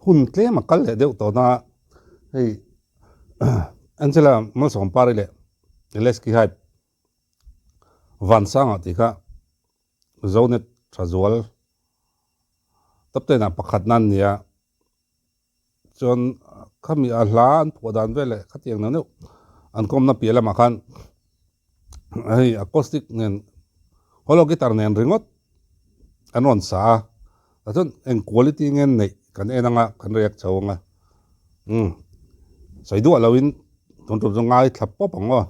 Hun tlem a kal leh deuh tawh na hei Angela Malsawmpari leh Lesky Hype Vansanga tih kha Zonet Thazual top ten ah pakhat na an nia chuan khami a hla an phuah dan vel leh khatiang neuh neuh an kawmna piah lamah khan hei acoustic nen hollow guitar nen ringawt an rawn sa a tah chuan eng quality nge an neih kan en anga kan react chho anga umm sawi duah loin tun tum chu ngaithla pawp ang aw.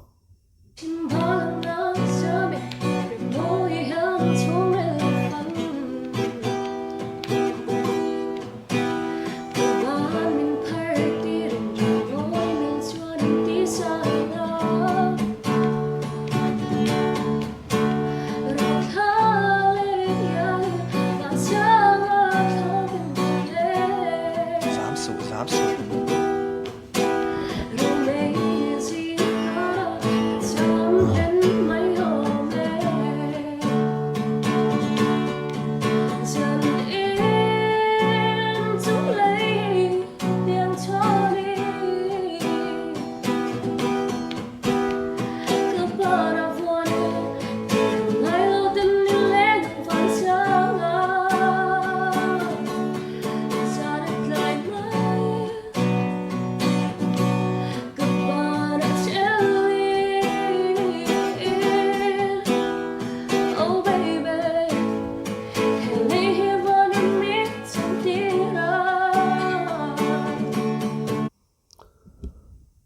Zam suh, zam suh.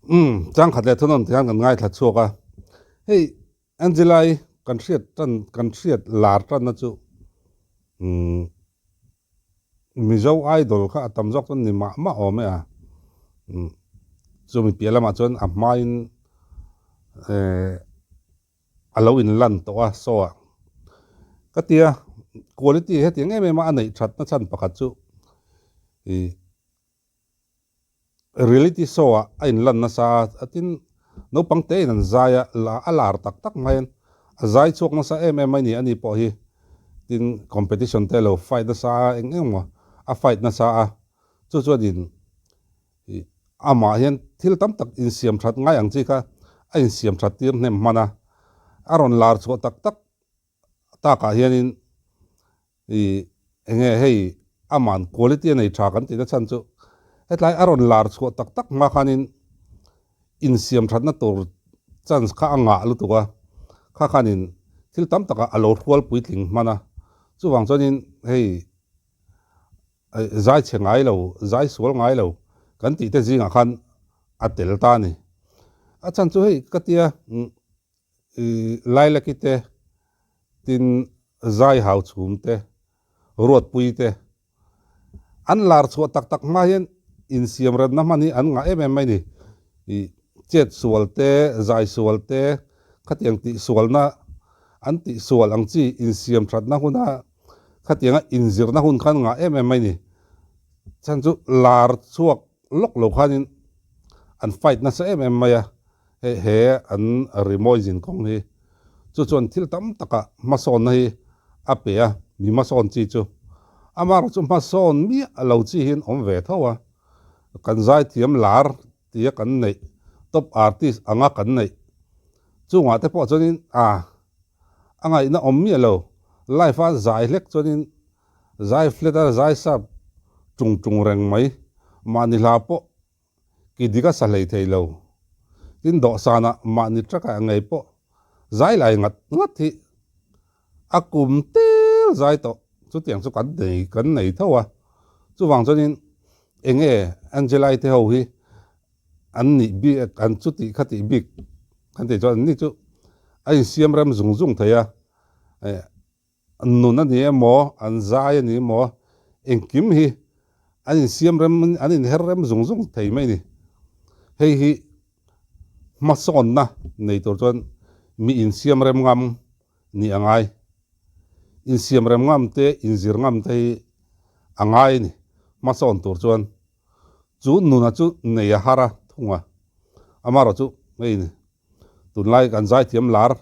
Umm changkhat leh thunawn ti hian kan ngaithla chhuak a, hei Angela-i kan hriat tan kan hriat lar tanna chu umm Mizo Idol kha a tam zawk chuan ni mah mah awm e a, umm chumi piah lamah chuan a hmain ehh a lo inlan tawh a saw ah ka ti a, quality hetiang em em a a neih thatna chhan pakhat chu ih Reality show ah a inlan nasa a, a tin naupang te in an zai a, a lar tak tak mai a, a zai chhuak nasa em em mai ni ani pawh hi tin competition te lo fight nasa a eng eng maw a fight nasa a, chu chuan in ih amah hian thil tam tak insiam that ngai ang chi kha a insiam that tir hnem hman a, a rawn lar chhuah tak tak takah hianin I enge hei aman quality a nei tha kan tihna chhan chu hetlai a rawn lar chhuah tak tak hma khanin insiam thatna tur chance kha a ngah lutuk a, kha khanin thil tam takah a lo hrual puitling hman a, chuvang chuanin hei zai chhe ngai lo, zai sual ngai lo kan tih te zingah khan a tel ta a ni. A chhan chu hei ka tia I Lailaki te, tin Zai Hau Chhum te, Ruatpui te an lar chhuah tak tak hma hian insiam remna hman hi an ngah em em mai ni. I chet sual te, zai sual te, khatiang tih sualna an tih sual ang chi insiam thatna huna khatianga inzirna hun kha an ngah em em mai ni. Chhan chu lar chhuak lawk lo khanin an fight nasa em em mai a. Hei he an rimawi zin kawng hi chu chuan thil tam takah hmasawnna hi a pe a, mi hmasawn chi chu. Amaherawh chu hmasawn miah lo chi hi an awm ve tho a, kan zaithiam lar tia kan neih, top artist anga kan neih chungah te pawh chuanin a a ngaihna awm miah lo, live a zai hlek chuanin zai flat a zai sap tung tung reng mai, mahni hla pawh Ki dik a sa hlei thei lo. Tin dawhsanah mahni truck ah ngei pawh zai lai ngat ngat hi a kum tel zai tawh. Chutiang chu kan nei kan nei tho a. Chuvang chuanin eng nge Angelai te ho hi an nih bik an chuti kha tih bik kan tih chuan an ni chu a insiam rem zung zung thei a. An nun a ni emaw, an zai a ni emaw, engkim hi an insiam rem, an inher rem zung zung thei mai a ni. Hei hi hmasawnna nei tur chuan mi insiam rem ngam nih a ngai. Insiam rem ngam te, inzir ngam te hi a ngai a ni hmasawn tur chuan. Chu nuna chu nei a har a thung a, amaherawh chu hei tunlai kan zaithiam lar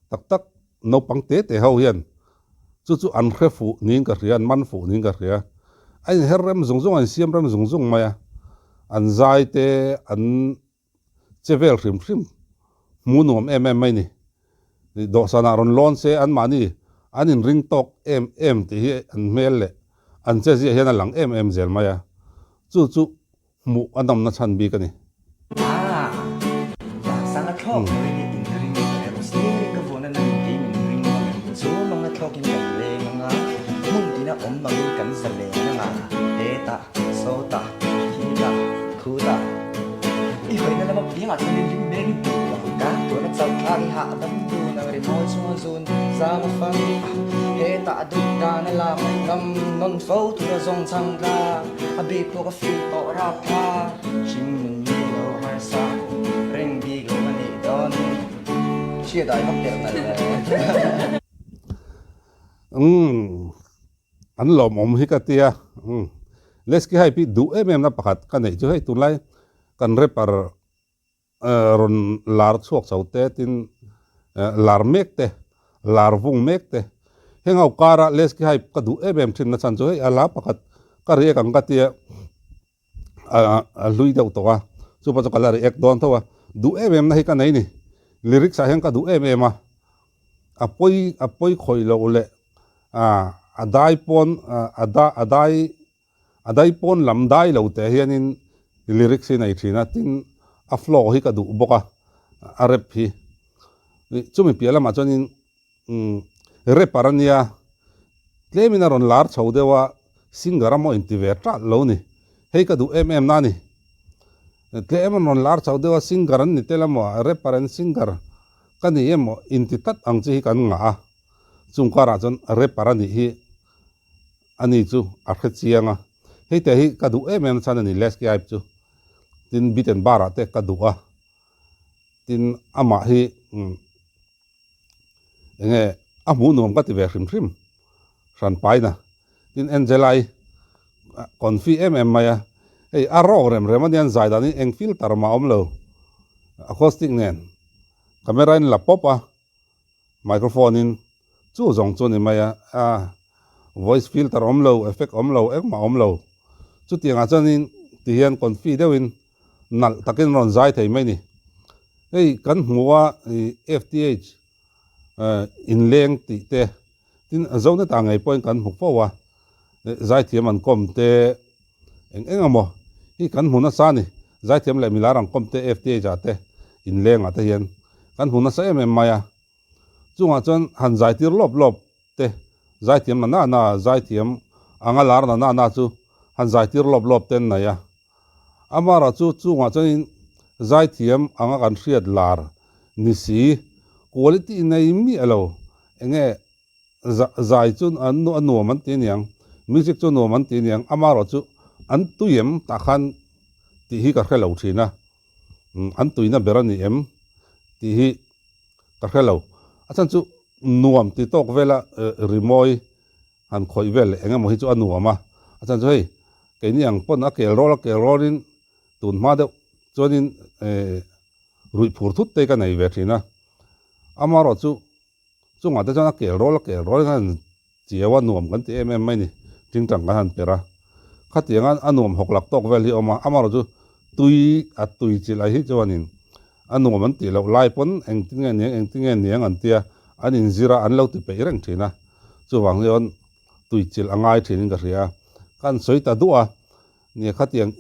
tak tak naupang te te ho hian chu chu an hre fuh niin ka hria, an man fuh niin ka hria. A inher rem zung zung a, a insiam rem zung zung mai a, an zai te an che vel hrim hrim hmu nuam em em mai ni. Dawhsanah rawn lawn se anmahni an inring tawk em em tih hi an hmel leh an che ziah hian a lang em em zel mai a, chu chu hmuh a nawmna chhan bik a ni. A, Vansanga thlawk loin i inring tawh em? Steering ka vuahna nang in kei min ring ang em? Chu manga thlawkin kan leng anga, hmun tina awm mangin kan za leng anga, hetah, sawtah, khitah, khutah. I hawina lama piangah chuan in ring mek i hmu ang. Kan tuahna chauh thlak i hahdam dun ang rimawi chunga zun zam a fang. Hetah a duh dan a lam ngam nawn fo tur a zawng chhang tlang. A bik pawh ka feel tawh rap kha. Hring nun mi lo harsa reng bik lo a nih dawn hi. Hriat ai vak telh nalh ve. Umm an lawmawm hi ka tia umm Lesky Hype hi duh em em na pakhat ka neih chu hei tunlai kan rapper Rawn lar chhuak chho te tin lar mek te, lar vung mek te. Heng ho kara Lesky Hype ka duh em em thin na chhan chu hei a hla pakhat ka react ang ka tia a hlui deuh tawh a, chu pawh chu ka la react dawn tho a, duh em em na hi ka nei ni. Lyrics ah hian ka duh em em a, a pawi a pawi khawih loh leh a dai pawn a a dai A dai pawn lam dai lo teh hianin lyrics hi nei thin a, tin a flow hi ka duh bawk a, a rap hi. Chumi piah lamah chuanin rapper a nia, tlemin a rawn lar chho deuh a, singer a maw inti ve ṭalh lo ni. Hei ka duh em em na a ni. Tlem an rawn lar chho deuh a, singer an ni tel a maw, rapper and singer ka ni emaw inti tlat ang chi hi kan ngah a, chung karah chuan rapper a nih hi. Ani chu a hre chiang a, hei te hi ka duh em em chhan a ni Lesky Hype chu. Tin Beat and Bar ah te ka duh a, tin amah hi enge a hmuh nuam ka ti ve hrim hrim hran paina. Tin Angela-i confi em em mai a, hei a rawk rem rem a nia an zai dan hi eng filter mah a awm lo, acoustic nen camera in la pawp a, Microphone in chu zawng chu a ni mai a, a voice filter awm lo, effect awm lo, engmah awm lo. Chutiangah chuanin tihian confi deuhin nalh takin rawn zai thei mai a ni. Hei kan hmu a FTH inleng tih te tin Zoneta ngei pawhin kan hmu fo a, zaithiam an kawm te eng eng emaw hi kan hmu nasa a ni. Zaithiam leh milar ang kawm te FTH ah te inleng ah te hian kan hmu nasa em em mai a. Chungah chuan han zaitir lawp lawp te zaithiam na na na zaithiam anga lar na na na chu han zaitir lawp lawp te an nei a. Amaherawhchu chungah chuanin zaithiam anga kan hriat lar ni si quality nei miah lo enge Zai chu a nuam an ti aniang, music chu nuam an ti aniang, amaherawh chu an tui em tah khan tih hi ka hre lo thin a, an tuina ber a ni em tih hi ka hre lo. A chhan chu nuam ti tawk vela rimawi han khawih vel leh eng emaw hi chu a nuam a, a chhan chu hei keini ang pawn a kel rawl a kel rawlin tun hma deuh chuanin ruih phur thut te ka nei ve thin a, amaherawh chu Chungah te chuan a kel rawl a kel rawl in a han chiau a, nuam kan ti em em mai ni, tingtang kan han per a. Khatianga a nuam hawk lak tawk vel hi a awm a, amaherawh chu tui a tui chilh ai hi chuanin a nuam an tih loh lai pawn engtin nge niang engtin nge niang an tia an inzir a, an lo ti peih reng thin a. Chuvang hian tui chilh a ngai thin in ka hria a, ka han sawi ta duah a, nia khatiang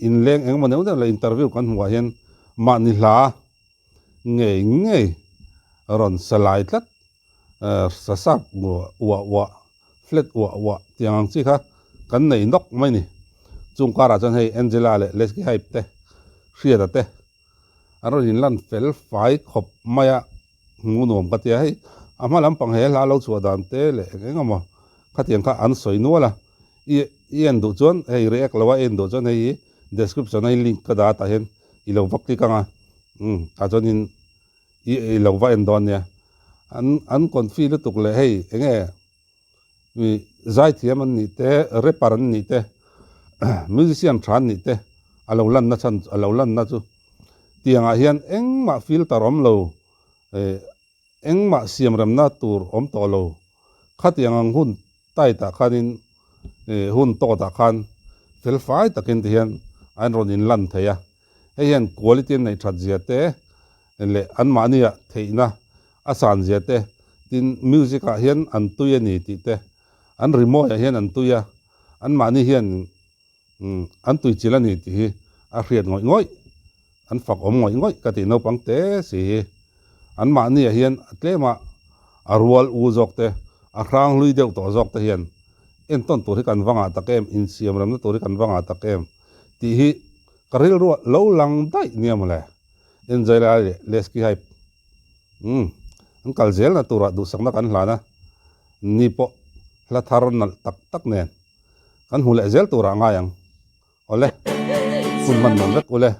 inleng engemaw neuh neuh leh interview kan hmuh ah hian mahni hla ngei ngei rawn sa lai tlat sa sap uah uah flat uah uah tiang ang chi kha kan nei nawk mai ni. Chung karah chuan hei Angela leh Lesky Hype te Hriata te an rawn inlan fel fai khawp mai a hmu nuam ka tia hei a hma lampang he hla lo chhuah dan te leh eng eng emaw khatiang kha an sawi nual a i i en duh chuan hei react lo a en duh chuan hei hi description a link ka dah tah hian i lo va click ang a umm tah chuanin i i lo va en dawn nia an an confi lutuk leh hei eng nge ih zaithiam an nih te rapper an nih te musician tha an nih te a lo lanna chhan a lo lanna chu tiangah hian engmah filter awm lo ih engmah siamremna tur awm tawh lo khatiang ang hun tight ah khanin. Hun tawtah khan felfai takin ti hian an rawn inlan thei a, hei hian quality an neih that zia te leh anmahnia theihna a san zia te, tin music ah hian an tui a ni tih te, an rimawi ah hian an tui a, anmahni hian An tuichilh a ni tih hi a hriat ngawih ngawih, an fak awm ngawih ngawih ka tih naupang te si hi. An mahniah hian a tlema a rual u zawk te, a hrang hlui deuh tawh zawk te hian entawn tur hi kan va ngah tak em, insiam remna tur hi kan va ngah tak em tih hi ka rilruah lo lang daih nia mawle. Enjoy lai leh Lesky Hype umm an kal zelna turah duhsakna kan hlan a, ni pawh hla thar nalh tak tak nen. Kan hmu leh zel turah ngai ang. Awle, hun hman nuam vek ule.